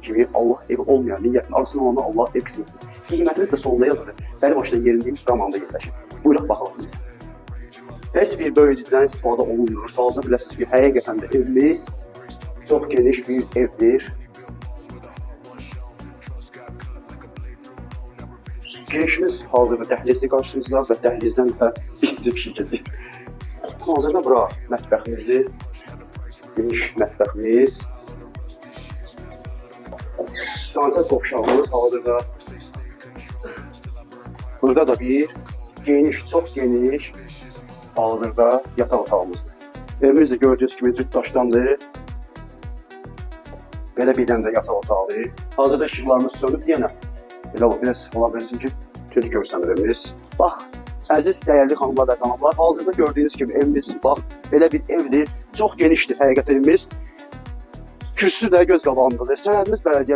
Kimi Allah evi olmayan niyyətin arzusu olana Allah ev qismət etsin. Qiymətimiz də sonunda yazacaq. Bəri başdan yerindəyim, Qamanda yerləşir. Buyuraq baxalıq bizə. Heç bir böyüdücüdən istifadə olunmur. Sağolsun, biləsiniz ki, həqiqətən də evimiz çox geniş bir evdir. Girişimiz hazırda dəhlizli qarşımızda və dəhlizdən də birinci bir şey keçir. Hazırda bura mətbəximizdir. Geniş mətbəximiz. Sanitar qovşağımız hazırda. Burada da bir geniş, çox geniş hazırda yataq otağımızdır. Evimiz də gördüyünüz kimi cüt daşdandır. Belə bir dənə də yataq otağıdır. Hazırda işıqlarımız sönüb yenə. Belə biraz ola bilsin ki, tünd görsənir evimiz. Bax, əziz dəyərli xanımlar və cənablar, hazırda gördüyünüz kimi evimiz bax belə bir evdir. Çox genişdir həqiqət evimiz. Kürsüsü də göz qabağındadır. Sənədimiz bələdiyyə